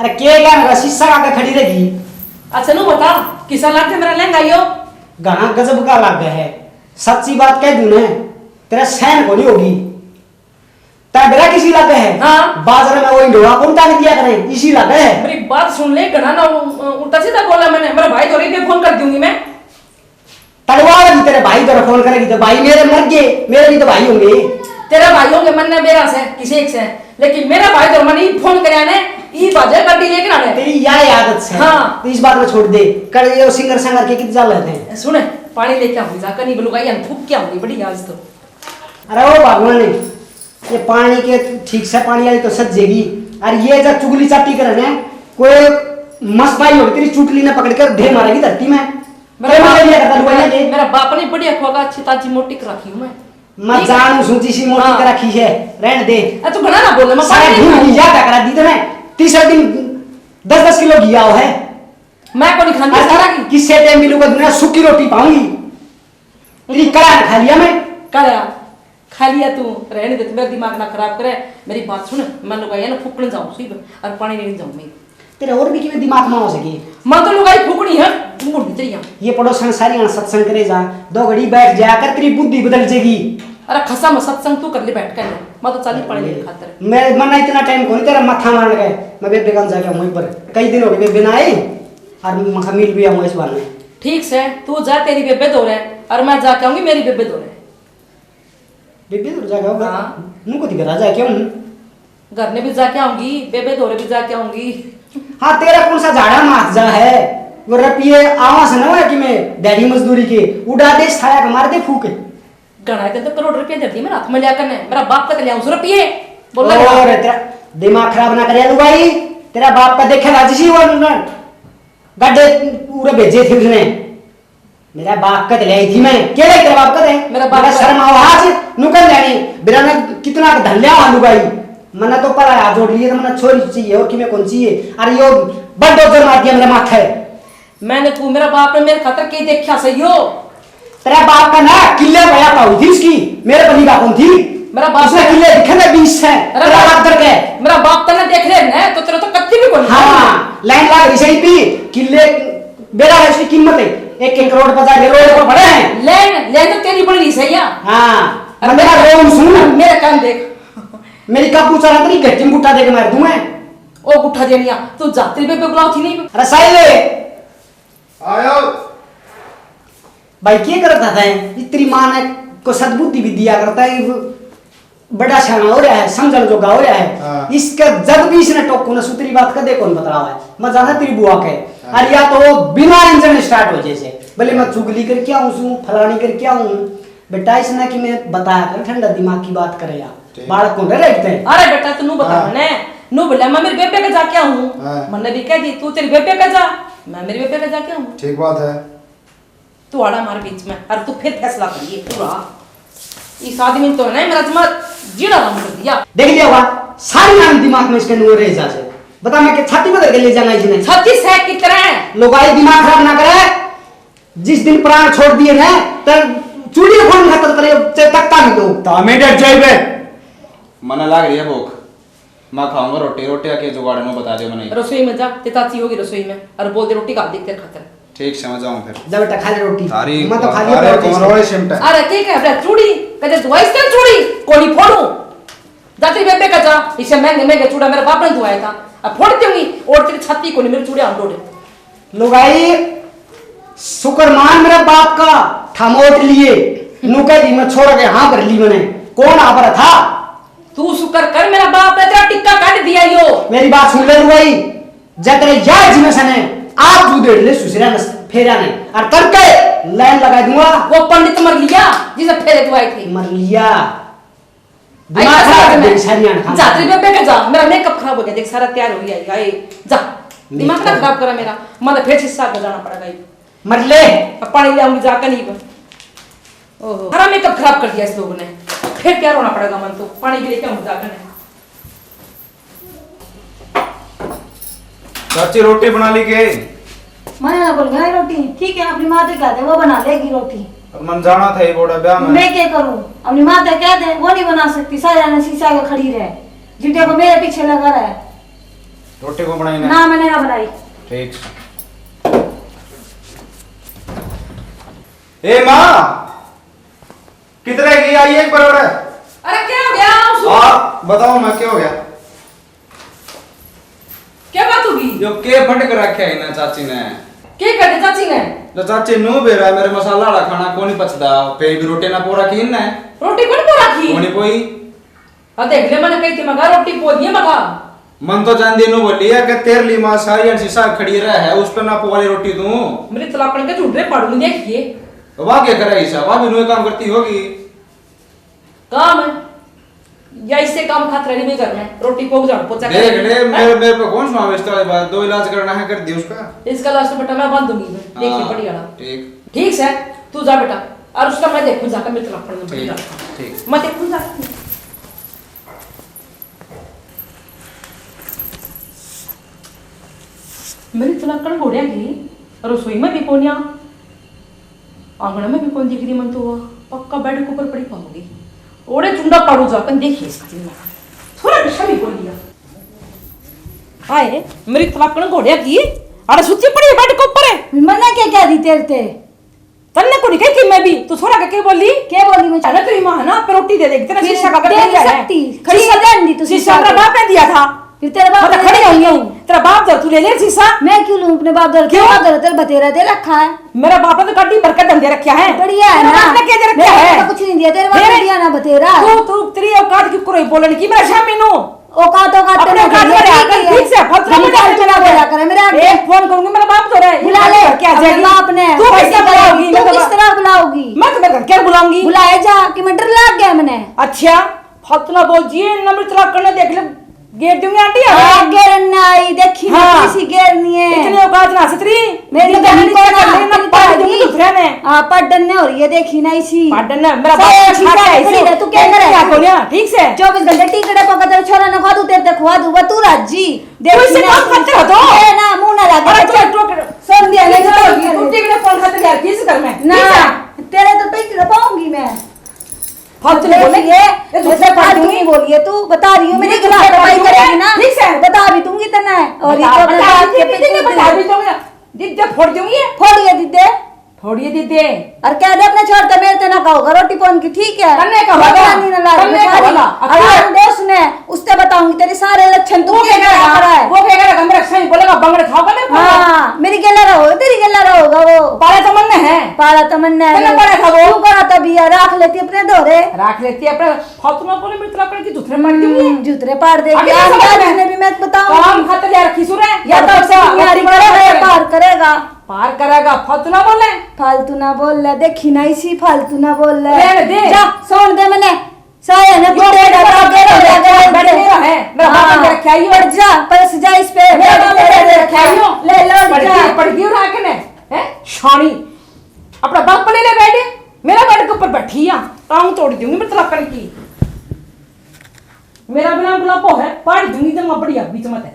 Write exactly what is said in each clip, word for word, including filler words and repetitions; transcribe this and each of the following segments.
अरे के क्या मेरा शीशा आके खड़ी रहेगी? अच्छा, नू बता, किसा लागे मेरा लहंगा यो? घना गजब का लागे है, सच्ची बात कह दूं ना, तेरा सहन को नहीं होगी। तेरा बेरा किसी लागे है? हाँ। बाजार में वो इंडोरा कौन टांग दिया करे, इसी लागे है। मेरी बात सुन ले, घना ना उ-, उल्टा सीधा बोला मैंने, मेरा भाई तो रेडियो फोन कर दूंगी मैं। तलवार भी तेरे भाई पर फोन करेगी तो भाई मेरे मर गए, मेरे भी तो भाई होंगे। तेरे भाई होंगे, मन ने मेरा से, किसी एक से, लेकिन मेरा भाई तो मने फोन करया ने, ई बाजे गाड़ी लेकर आने। तेरी या आदत से। हाँ। तो इस बात को छोड़ दे। कर ये सिंगर संगर के कित जा लेते हैं। सुन, पानी लेके आऊंगी, जाकर नहीं बोलूंगा, ये फूक के आऊंगी, बड़ी आज तो। अरे ओ भगवान, ये पानी के ठीक से पानी वाली तो सज जेगी। और ये जो चुगली चाटी करे ने, कोई मस्त भाई होगी तेरी चुटली ने पकड़ कर ढेर मारेगी धरती में। मेरा मेरा बाप, बाप, मेरा बाप ने बढ़िया खुआ का अच्छी ताजी मोटी कर रखी हूँ मैं। मैं ठीक है। जानू सूं जिसी मोटी हाँ। कर रखी है, रहने दे। ए, तू घना ना बोले, मैं सारा पानी ढूंढ नहीं लिया, क्या करा दी तने? तीसरे दिन दस दस किलो घी आओ है। मैं को नहीं खाती, अच्छा, सारा घी। किससे टाइम मिलूंगा दुनिया, सूखी रोटी पाऊंगी। तेरी कड़ा खा लिया मैं। कड़ा खा लिया तू, रहने दे, तू मेरा दिमाग ना खराब करे। मेरी बात सुन, मैं लुगाई ना फूकने जाऊँ सीब और पानी लेने जाऊँ मैं। तेरे और भी किमें दिमाग में हो सके। मैं तो लुगाई फूकनी है, तू बोलनी चाहिए। ये पड़ोसन सारी यहाँ सत्संग करे जा, दो घड़ी बैठ जाया कर, तेरी बुद्धि बदल जाएगी। अरे खसा में सत्संग तू कर ले बैठ कर, मैं तो चाली पानी लेने खातर। मैं, मन्ना इतना टाइम कोनी तेरा माथा मारने का, मैं बेबे कान जाके वहीं पर, कई दिन हो गए बेबे ना आए, और मखा मिल भी आऊंगा इस बार में। ठीक से, तू जा तेरी बेबे दो रहे, और मैं जाके आऊंगी मेरी बेबे दो रहे। बेबे दो जाके आऊंगा? हाँ। नू को घर आ जाके आऊं? घर ने भी जाके आऊंगी, बेबे दो रे भी जाके आऊंगी। हाँ, तेरा कौन सा झाड़ा माथ जा है? वो रुपये आवा से ना हुआ कि मैं दिहाड़ी मजदूरी के उड़ा दे, साया का मार दे फूक। घना है तो करोड़ रुपये धरती मेरे हाथ में लिया करने, मेरा बाप का तो लिया उस रुपये। बोल रहा और तेरा दिमाग खराब ना करे लुगाई, तेरा बाप का देखे राजी सी वो गड्ढे पूरे भेजे थे उसने। मेरा बाप का तो ले आई थी मैं। के ले तेरा बाप का दे? मेरा बाप मेरा का शर्म आओ आज, नुकल जानी। बिना ने कितना का धन लिया आलू भाई। मन्ना तो पर हाथ जोड़ लिए, मन्ना छोरी चाहिए और किमें कौन चाहिए? अरे यो बंडोजर मार दिया मेरे माथे। मैंने तू, मेरा बाप ने मेरे खातर के देखा सही हो? तेरा बाप का ना किले पे आता हुई थी उसकी, मेरे बनी का कौन थी? मेरा बाप उसने का किले दिखे थे बीस से, अरे तेरा मेरा हाथ धर के। मेरा बाप तने देख ले ने, तो तेरा तो कत्ती भी कौन। हाँ, लाइन लाग रही सही पी, किले बेरा है, इसकी कीमत है एक एक करोड़ पचास, ये रोड पर पड़े हैं। लैन, लैन तो तेरी बन रही सही है। हाँ, अब बंदे का मेरे, रोम सुन। मेरे कान देख। मेरी काबू चला तेरी घट्टी में गुट्ठा दे के मार दूं मैं। ओ गुट्ठा देनिया, तू जात्री पे बुलाओ थी नहीं। अरे साहिल। आयो। भाई, के करता था? इतनी माँ ने को सद्बुद्धि भी दिया करता है, वो बड़ा सियाना हो रहा है, समझण जोगा हो रहा है। हाँ। इसका जद भी इसने टोकू ना, सुतरी बात कदे कौन बतलावा है। मैं जाना तेरी बुआ के। हाँ। अरे या तो बिना इंजन स्टार्ट हो जैसे, भले मैं चुगली करके आऊँ सूं, फलानी करके आऊँ। बेटा, इसने कि मैं बताया कर, ठंडा दिमाग की बात करे यार। ठीक। बालक कौन रह रखते हैं? अरे बेटा, तू नू बता हाँ। मने, नू बोला, "मैं मेरी बेबे के जाके आऊँ।" हाँ। मन्ने भी कह दी, "तू तेरी बेबे के जा, मैं मेरी बेबे के जाके आऊँ।" ठीक बात है। तू आड़ा मार बीच में, और तू फिर फैसला करिए पूरा। इस आदमी ने तो है ना, मेरा दिमाग जीना आराम कर दिया। देख लिया हुआ, सारी रात दिमाग में इसके नू रह जा से। बता, मैं के छाती में धर के ले जाना इसने? छाती से कितना है? लोगाई दिमाग खराब ना करे। जिस दिन प्राण छोड़ दिए ना, तब चूड़ियां फोड़न खातर तेरे से तकता नहीं तो। तामे डर जाइबे। मना लाग रही है भूख, मैं खाऊंगा रोटी। रोटी का के जुगाड़ है, मैं बता दो मने। रसोई में जा, ते चाची होगी रसोई में, और बोल दे रोटी का देख तेरे खातर। ठीक से, मैं जाऊं फिर। जा बेटा, खा ले रोटी। थारी मैं तो खा लिया थारे रोटी कौन से। रोए सिमटा? अरे के कह रहा चूड़ी, कदे दुआई से चूड़ी कोनी फोड़ू। जा तेरी बेबे का जा, इसे महंगे महंगे चूड़ा मेरे बाप ने दुआया था, अब फोड़ दूंगी। और तेरी छाती कोनी मेरे चूड़े हम लोड़े। लुगाई, शुक्र मान मेरे बाप का, था मोट लिए। नू कह दी मैं छोड़ के हाँ भर ली मैंने। कौन हाँ भरा था? तू शुक्र कर मेरा बाप ने तेरा टिक्का काट दिया यो। मेरी बात सुन ले लुगाई, जब तेरे यार जी में से ने आप दूध ले सुसरा ने फेरा ने और तड़के लाइन लगा दूंगा। वो पंडित मर लिया जिसे फेरे दुआए थे। मर लिया। दिमाग खराब कर दे सारी आंख। जा तेरी बेबे के जा, मेरा मेकअप खराब हो गया, देख सारा तैयार हो गया। आए जा, दिमाग ना खराब करा मेरा, मैं तो फिर शीशा को जाना पड़ेगा। मर ले। अब पानी ले आऊंगी जाकर नहीं। ओहो, सारा मेकअप खराब कर दिया इस लोगों ने, फिर तैयार होना पड़ेगा मन तो। पानी भी लेके आऊंगी जाकर नहीं। चाची, रोटी बना ली के? मैं ना बोल गया रोटी, ठीक है, अपनी माँ से कह दे, वो बना लेगी रोटी। पर मन जाना था ये बोड़ा ब्याह में। मैं क्या करूँ, अपनी माँ से कह दे, वो नहीं बना सकती, सारे ने शीशा के खड़ी रहे, जिंदे को मेरे पीछे लगा रहा है। रोटी को बनाई ना? ना, मैंने ना बनाई। ठीक। ए माँ, किधर है गई? आई एक बार। अरे क्या हो गया? आओ सुन। हाँ, बताओ माँ, क्या हो गया? क्या बात होगी? यो के फंड कर रखा है ना चाची ने? के कर दे चाची ने? तो चाची नू बेरा मेरे मसाला वाला खाना कोनी पचदा, पे भी रोटी ना पोरा की ने। रोटी कौन पोरा की? कोनी कोई। आ देख ले, मैंने कही थी मगा रोटी पोरी है मगा। मन तो जान दे नू बोली है कि तेरली माँ सारी अंशी साहब खड़ी रह है, उस पे ना पोवाली रोटी दूं। मेरी तलाकण के झूठ रे पाड़ू में देखिए। वाह क्या करे ईसा, वाह भी नू काम करती होगी। काम है या इससे काम खातर नहीं मैं करना है, रोटी पोक झाड़ू पोछा देख कर ले, हाँ? मेरे, मेरे पे कौन सुनावे इस तरह की बात? दो इलाज करना है, कर दियो उसका। इसका इलाज तो बेटा मैं बांध दूंगी मैं, देखिए हाँ, पड़ी वाला। ठीक। ठीक से, तू जा बेटा, और उसका मैं देखूं जाकर, मेरी तलाकण में ठीक, ठीक। मैं देखूं जाकर। मेरी तलाकण घोड़िया की रसोई में भी कोन्या, आंगण में भी कौन दिख रही मन तो, वो पक्का बेड के ऊपर पड़ी पाऊंगी। ओड़े चुंडा पाड़ू जाकर देखिए इसका दिमाग। थोड़ा भी शमी बोल लिया। आए, मेरी तलाकण घोड़िया की, अरे सुती पड़ी है बेड के ऊपर। मना क्या क्या दी तेरे ते? तन्ने को नहीं कही कि मैं भी, तू छोरा के के बोली? के बोली मैं? अरे तेरी माँ है ना, पे रोटी दे देगी, तेरा फिर शीशा का दे कर नहीं दिया है। सकती, खड़ी शीशा कर दे दी तू शीशा शीशा मेरा को। बाप ने दिया था। फिर तेरे बाप मैं तो ने खड़ी दिया होंगी नहीं। हूँ। तेरा बाप धर, तू ले ले शीशा। मैं क्यों लूँ अपने बाप धर? क्यों? बाप धर तेरे बतेरा दे रखा है। मेरा बाप ने तो गाड़ी भर के धंधे रखा है। बढ़िया है तेरा ना। बाप ने क्या दे रखा मेरे है? को तो कुछ नहीं दिया, तेरे बाप ने फिर? दिया ना बतेरा। तू, तू, तेरी औकात क्यों करो बोलने की? मेरा शामी नू। औकात, औकात अपने तेरे औकात में में रहा कर, ठीक से, फलतू दिल्ली में का चला चला बोला करे मेरे आगे। एक फोन करूंगी, मेरा बाप तो रहे। बुला ले, क्या अपने जाएगी? बाप ने। तू किस तरह बुलाओगी? तू मैं तो किस बा-, तरह बुलाओगी? मैं तो मेरे घर क्या बुलाऊंगी? बुलाए जा, कि मैं डर लग गया मैंने। अच्छा, फलतू ना बोल जी, नंबर चला करने देख ले, गेर दूंगी आंटी, हाँ, हाँ। गेरन ना आई, देखी ना हाँ। किसी गेरनी है। इतनी औकात ना सतरी। मेरी जिंदगी जान को कर ना, लेना, तेरी पाड़ दूंगी दादी। दूसरे ने। हाँ, पाडन ने हो रही है, देखी ना इसी। पाडन ने, मेरा सारे बाप अच्छी खा के तरह आई खड़ी सी। है, तू क्या तेरे करे क्या तू? बोलिया, ठीक से? चौबीस घंटे टीकड़े पकड़ तेरे छोरा ने खवा दूं, तेरे ते खवा दूं, वो तू राजी। तू देखी इसे ना कौन तू। खाते हो तो? ये ना, मुंह ना लगे। अरे तू टोक-, सुन दिया, तू नहीं तो टीकड़े कौन खाते यार, किस घर में? ना, ठीक है? तेरे तो टीकड़े पाऊंगी मैं। फालतू नहीं बोले। देखिए, ये दूसरे ये फालतू पार्टी नहीं बोलिए, तू बता रही हूँ, मेरी ये दूसरे खिलाफ पार्टी करेगी ना, ठीक है। बता भी दूंगी तने। और ये बता, तो अपने बता बाप के दीदी, पे दीदी, बता भी दूंगी। दीदी फोड़ दूंगी। फोड़िए दीदे। फोड़िए दीदी। और कह दे अपने छोर ते मेरे ते ना कहोगा रोटी पान की, ठीक है? तन्ने कहोगा। बदला नहीं ना लाग तन्ने बेचारी। कहोगा। और अच्छा। हम दोस्त ने उससे बताऊंगी तेरे सारे लक्षण, तू वो क्या क्या करेगा? करा है? वो क्या करेगा? मेरा सही बोलेगा, बंगड़ खाओगा मेरे को। हाँ, मेरी गेला रहोगा, तेरी गेला रहोगा वो। पाला तो मन्ने है। पाला तो मन्ने है। तन्ने पाला था वो। तू करा तभी यार, राख लेती अपने धोरे। राख लेती अपने, फालतू ना बोले, मेरी तलाकण की झुथरे पाड़ दूंगी। हम्म, झुथरे पाड़ देगी। अभी नहीं समझ में। ने भी मैं बताऊं। काम खातर ले रखी सुरे। या तो अपनी यारी करेगा, या पार करेगा। पार करेगा, फालतू ना बोले। फालतू ना बोल ले, देखी ना इसी, फालतू ना बोल ले। रहने दे। जा, सोन दे मने। सारे ने यो कुत्ते बेड का पर ताबे रख रख दिया, बेड मेरा है, मेरा बाप ने हाँ। रखा ही हो। बैठ जा, पैस जा इस पे। मेरा बाप ने रखा ही हो। ले, लौट पड़ जा। गई, पड़ गई राख ने, हैं? शानी। अपना बाप ले ले बेड, मेरा बेड के ऊपर बैठी है, टांग तोड़ दूंगी मैं तलाकण की। मेरा बिना बुलापो है, पाड़ दूंगी जमा बढ़िया बीच में ते।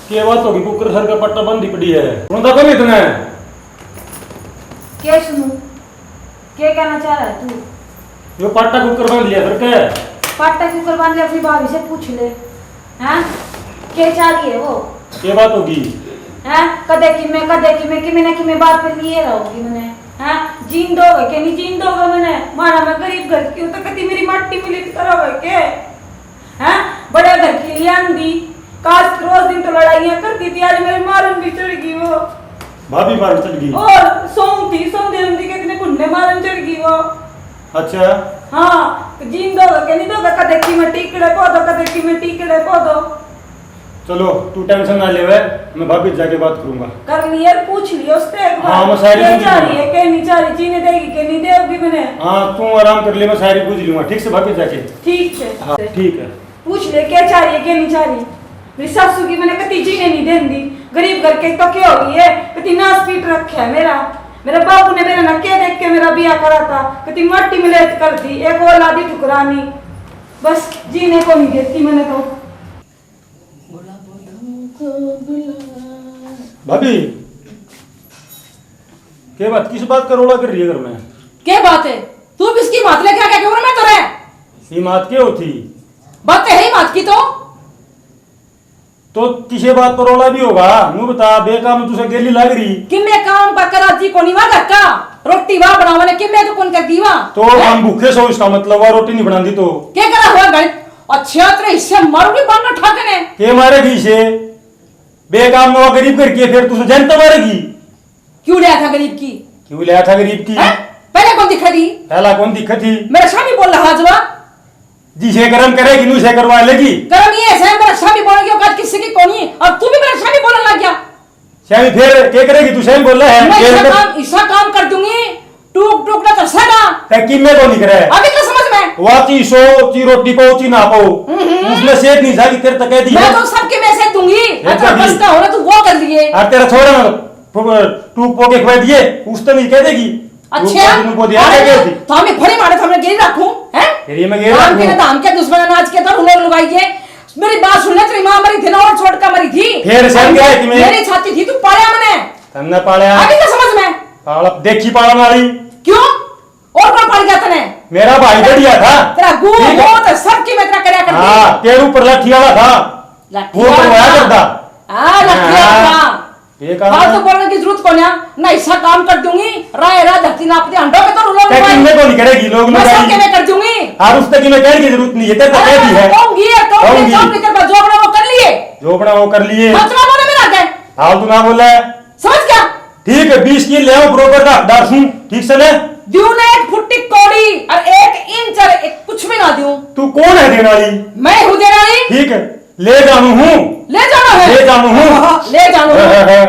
के बात होगी, कुकर सर का पट्टा बंदी पड़ी है। सुनता तो नहीं तने? के सुनू? के कहना चाह रहा है तू? यो पाटा कुकर बांध लिया सर के? पाटा कुकर बांध लिया, अपनी भाभी से पूछ ले। हैं? के चाह रही है वो? के बात होगी? हैं? कदे किमे, कदे किमे, किमे ना किमे बात पे लिए रहोगी मने। हैं? जीन दोगे के नहीं जीन दोगे मने? मारा मैं गरीब घर की हूँ, तो कदी मेरी माटी में लिट करोगे के? हैं? बड़े घर की लियांदी, काश रोज दिन तो लड़ाइयाँ करती थी, आज मेरे मारन भी चढ़ गई वो। भाभी मारन चढ़ गई? और सोऊं थी, सोंदे होंदी के इतने घुंडे मारन चढ़ गई वो। अच्छा। हाँ, तो जीन दोगे के नहीं दोगे, कदे किमे टीकड़े पौधो, कदे किमे टीकड़े पौधो। चलो, तू टेंशन ना लेवे, मैं भाभी से जाके बात करूंगा। कर लिए, पूछ लिए उससे एक बार। हाँ, मैं शायरी के पूछ चाह लूंगा। रही है, के नहीं चाह रही, जीने देगी के नहीं देगी मैंने। हाँ, तू आराम कर ले, मैं शायरी पूछ लूंगा, ठीक से भाभी से जाके। ठीक से। हाँ, ठीक है। पूछ ले, क्या चाह रही है, क्या नहीं चाह रही। मेरी सासू की मैंने कती जीने नहीं देन दी। गरीब घर के तो क्या हो गई है, कती नाश पीट रखा है मेरा। मेरे बाबू ने मेरा ना क्या देख के मेरा ब्याह करा था, कती माटी में लेट कर दी, एक औलादी ठुकरानी। बस जीने को नहीं देती मैंने तो। भाभी, के बात, किस बात का रोला कर रही है घर में? के बात है? तू भी इसकी बात लेके आ गया क्यों रे? मैं तो रे ये मात के होती? बात तो है ही मात की तो। तो किसे बात पर रोला भी होगा? नू बता, बेकाम तुझे गेली लग रही। कि मैं काम का करा जी कोनी वा घर का, रोटी वा बनावा ने कि मैं तो कौन कर दीवा? तो हैं? हम भूखे सो, इसका मतलब वा रोटी नहीं बनाती तो। क्या करा हुआ गणित? अच्छा, तेरे हिस्से मारूंगी बांगा ठाकने। के मारेगी इसे? बेकाम में वा गरीब घर की है, फिर तुझे जनता मारेगी। क्यों लिया था गरीब की? क्यों लिया था गरीब की? हैं? पहले कौन दिखा थी? पहला कौन दिखा थी? मेरा स्वामी बोल रहा जवा। जिसे कर्म करेगी, नू से करवा लेगी। कर्म ये है, मेरा स्वामी बोलने की औकात किसी की कोनी। अब तू भी मेरा स्वामी बोलने लग गया। स्वामी फिर के करेगी? तू स्वामी बोल रहा है, मैं ये ऐसा कर काम, ऐसा काम कर दूंगी, टूक टूक ना कर सका। तै किमे को नहीं करे। अभी तो समझ में। वाची सो, ची रोटी पाओ, ची ना पाओ। हम्म। उसमें से नहीं जागी, तेरे तक कह दी मैं है। तो सबके में से दूंगी। ये अच्छा, तो बस भी। का हो रहा, तू वो कर लिए। और तेरा छोरा ना, टूक पो के खुआ दिए, उस तो नहीं कह देगी। अच्छा, वो दिन को दिया अरे, क्या कहती? तो हमें फड़ी मारे, तो हमने गेल रखूं, हैं? फिर ये मैं गेल काम रखूं। के ना तो हम क्या दुश्मन है, नाच के तो उन्हें लुगाई है। मेरी बात सुन ले, तेरी माँ मरी थी ना, और छोटका मरी थी। फिर से हम क्या है कि मैं मेरी छाती थी, तू पाया मने। तन्ने पाया। अभी तो समझ में। पाला, देखी पालन वाली। क्यों? और कौन पाल गया तने? मेरा भाई बढ़िया था। तेरा गू, ठीक है। वो तो सबकी मैं तेरा करया कर दी। हाँ, तेरे ऊपर लाठी वाला था। लाठी वो तो वाला वाया था। करता। हाँ, लाठी वाला हाँ। था। ये काम फालतू है। बोलने की जरूरत कोन्या, ना हिस्सा काम कर दूंगी, राय राय धरती नाप दे, हंडो के तो रुलो क्या मैं। किन्ने को नहीं करेगी, लोग मैं लुगाई। सबके मैं कर दूंगी। और उससे की मैं कहने की जरूरत नहीं है, तेरे को अरे, कह दी है। कहूंगी, ये कहूंगी, कहूंगी। कहूंगी, तेरे पास जो बना वो कर लिए। जो बना वो कर लिए। मत ना बोले मेरा आगे। फालतू ना बोले। समझ गया? ठीक है, बीस किले ले आओ, बरोबर का हकदार सूं, ठीक से ले। दियो ना एक फुट्टी कौड़ी और एक इंच और एक कुछ भी ना दियो। तू कौन है देने वाली? मैं हूँ देने वाली। ठीक है, ले जानू हूँ। ले जाना है। ले जानू हूँ। हाँ, ले जानू हाँ, हूँ। हाँ, हाँ।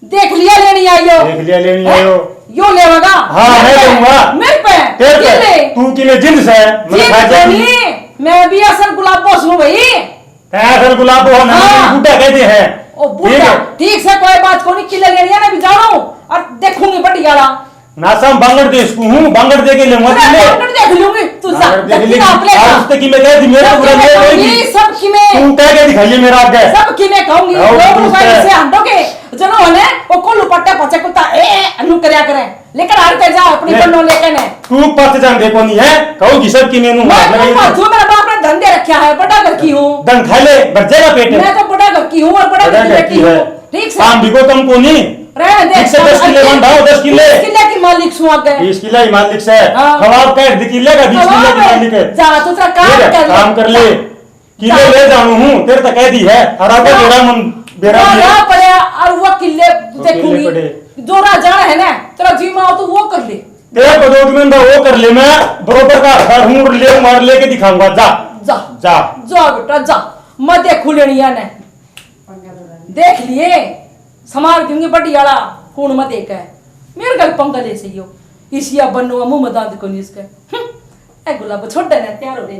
देख लिया लेनी आयो। देख लिया लेनी हैं? आयो। यो लेवागा? हाँ, मैं मेरे पे, लूंगा। मेरे पे। तेरे पे। किले? तू किले जिंद से, मैं जिंद खा जाएगी। कोनी, मैं भी असल गुलाबो सूं भाई। तै असल गुलाबो है, मैंने हाँ। बूढ़ा कह दे है। ओ बूढ़ा, ठीक है। ठीक से कोई बात कोनी, किले लेनी है, मैं भी जाऊं और देखूंगी बड़ी गाला। ना सा बांगड़ देश को हूँ, बांगड़ दे के लेऊंगा अरे, तुझे। बांगड़ देख लूंगी, तू जा, बांगड़ देख देखी ले। ना आप ले आज जा। उससे की मैं कह दी, मेरा सब पूरा की मैं ले कहूंगी, होगी। सब की मैं। तू कह के दिखाइए मेरा आगे। सब की मैं कहूंगी, आओ, लोग तू रुपए उससे। से हंडो के, चलो हने, वो कोलू पट्टे पचे कुत्ता, ए, ए, नु करया करे। लेकर हार के जा अपनी ले। बन्नो लेके ने। तू पच जान दे कोनी है, कहूंगी सब की मैनू मैं मार क्यों लगे। भाजू, मेरा बाप ने धन दे रखा है, बड़ा घर की हूँ। धन खा ले, भर जाएगा पेट। मैं तो बड़ा घर की हूँ और बड़ा बड़ा घर की घर की बेटी हूँ। है। ठीक से। काम भी को कम कोनी। रह दे, ठीक से दस किले बन भाव, दस किले। बीस किले की मालिक सु आगे। बीस किले ही मालिक से। हाँ। खवाब का एक किले का बीस किले की मालिक है। जा, तू तेरा काम ठीक है, कर ले। काम कर ले। किले ले जानू हूँ, तेरे तक कह दी है। और आगे जा। तेरा मन, मेरा जा, भी है। जा पड़े और वो किले वो किले देखूंगी। पड़े। जो राजा है ना, तेरा जी माओ तो वो कर ले। तेरा बदौत में वो कर ले, मैं बरोबर का हकदार हूँ, ले मार लेके दिखाऊंगा। जा। जा। जा। जा बेटा, जा। मैं देखू लेनिया ने। देख लिए, संभाल दूंगी बड़ी आला, खून मत एक है। मेरे घर पंगा ले सही हो, इसी या बन्नो मुंह में दांत कोनी इसके। हम्म, ए गुलाब छोड़ देना, तैयार हो रही।